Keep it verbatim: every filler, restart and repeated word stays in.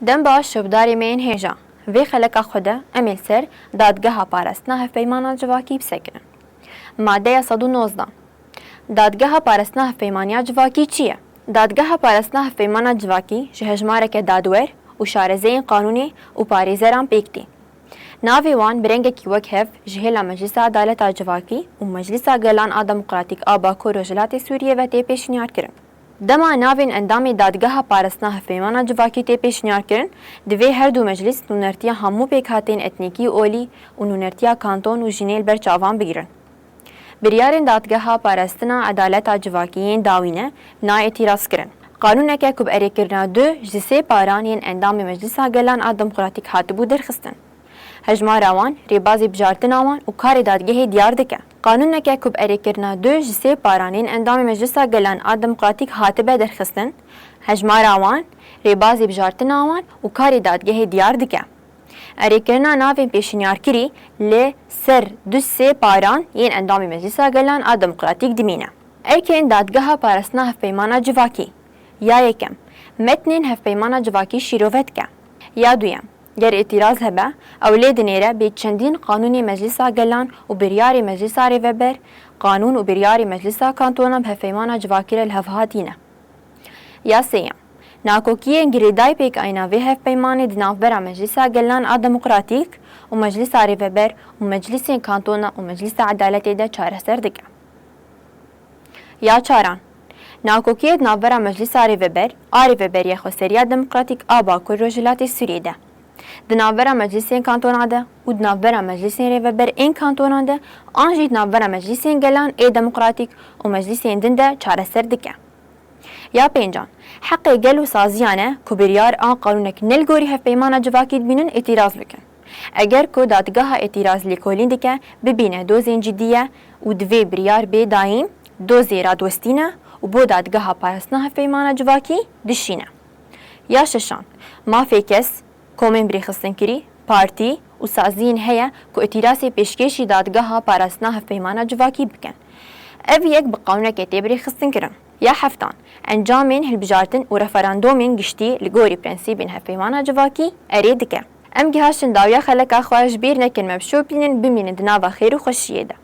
Dem baş şopdarê me yên hêja. Vê xeleka xwe de em ê li ser Dadgeha Parastina Hevpeymana Civakî bisekinin. Madeya sed û nozdeh. Dadgeha Parastina Hevpeymaniya Civakî çi ye? Dadgeha Parastina Hevpeymana Civakî ji hejmareke dadwer û şarezeyên qanûnê û parêzeran pêk tê. Navê wan bi rengekî wekhev ji hêla Meclisa Edaleta Civakî û Meclisa Gelan a Demokratîk a Bakur Rojhilatê Sûriyê ve tê pêşniyarkirin. Dema navên endamê Dadgeha Parastina Hevpeymana Civakî tê pêşniyarkirin, divê her du meclîs nûnertiya hemû pêkhateyên etnîkî û olî û nûnertiya kanton û jinê li ber çavan bigirin. Biryarên Dadgeha Parastina Edaleta Civakî yên dawîne nayê îtîrazkirin. Qanûneke ku bi erêkirina du ji sê paran yên endamê Meclisa Gelan a Demokratîk hatibû derxistin. Hejmara wan, rêbazê bijartina wan û karê dadgehê diyar dike. Qanûneke ku bi erêkirina du ji sê paran yên endamê Meclisa Gelan a Demokratîk hatibe derxistin, hejmara wan, rêbazê bijartina wan û karê dadgehê diyar dike. Erêkirina navên pêşinyarkirî li ser du sê paran yên endamê Meclisa Gelan a Demokratîk dimîne. Erkên Dadgeha Parastina Hevpeymana Civakî. Ya yekem, metnên Hevpeymana Civakî şîrove dike. Ya duyem, ger îtîraz hebe, ew lê dinêre bê çendîn qanûnê Meclisa Gelan û biryarê Meclisa Rêveber, qanûn û biryarê Meclisa Kantona bi Hevpeymana Civakî re li hev hatîne. Ya sêyem, nakokiyên girêdayî pêkayîna vê hevpeymanê di navbera Meclisa Gelan a Demokratîk û Meclisa Rêveber û Meclisên Kantona û Meclisa Edaletê de çareser dike. Ya çaran, nakokiyê di navbera Meclisa Rêveber a Rêveberiya Xweseriya Demokratîk a Bakur Rojhilatê Sûriyê de, di navbera Meclisên Kantona de û di navbera Meclisên Rêveber ên Kantonan de an jî di navbera Meclisên Gelan ê Demokratîk û meclisên din de çareser dike. Ya pêncan, heqê gel û saziyan e ku biryar an qanûnek ne li gorî hevpeymana civakî dibînin îtîraz bikin. Eger ku dadgeha îtîraz lêkolîn dike, bibîne dozên cidî ye û divê biryar bê dayîn, dozê radwestî ne û bo dadgeha parastina hevpeymana civakî dişîne. Ya şeşan, mafê kes, komên birêxistinkirî, partî û saziyên heye ku îtîrazê pêşkêşî dadgeha parastina hevpeymana civakî bikin. Ev yek bi qanûnekê tê birêxistinkirin. Ya heftan, encamên hilbijartin û referandomên giştî li gorî prensîbên hevpeymana civakî erê dike. Em gihaştin dawiya xeleka xwe, ji bîr nekin me bişopînin, bimînin di nava xêr û xweşiyê de.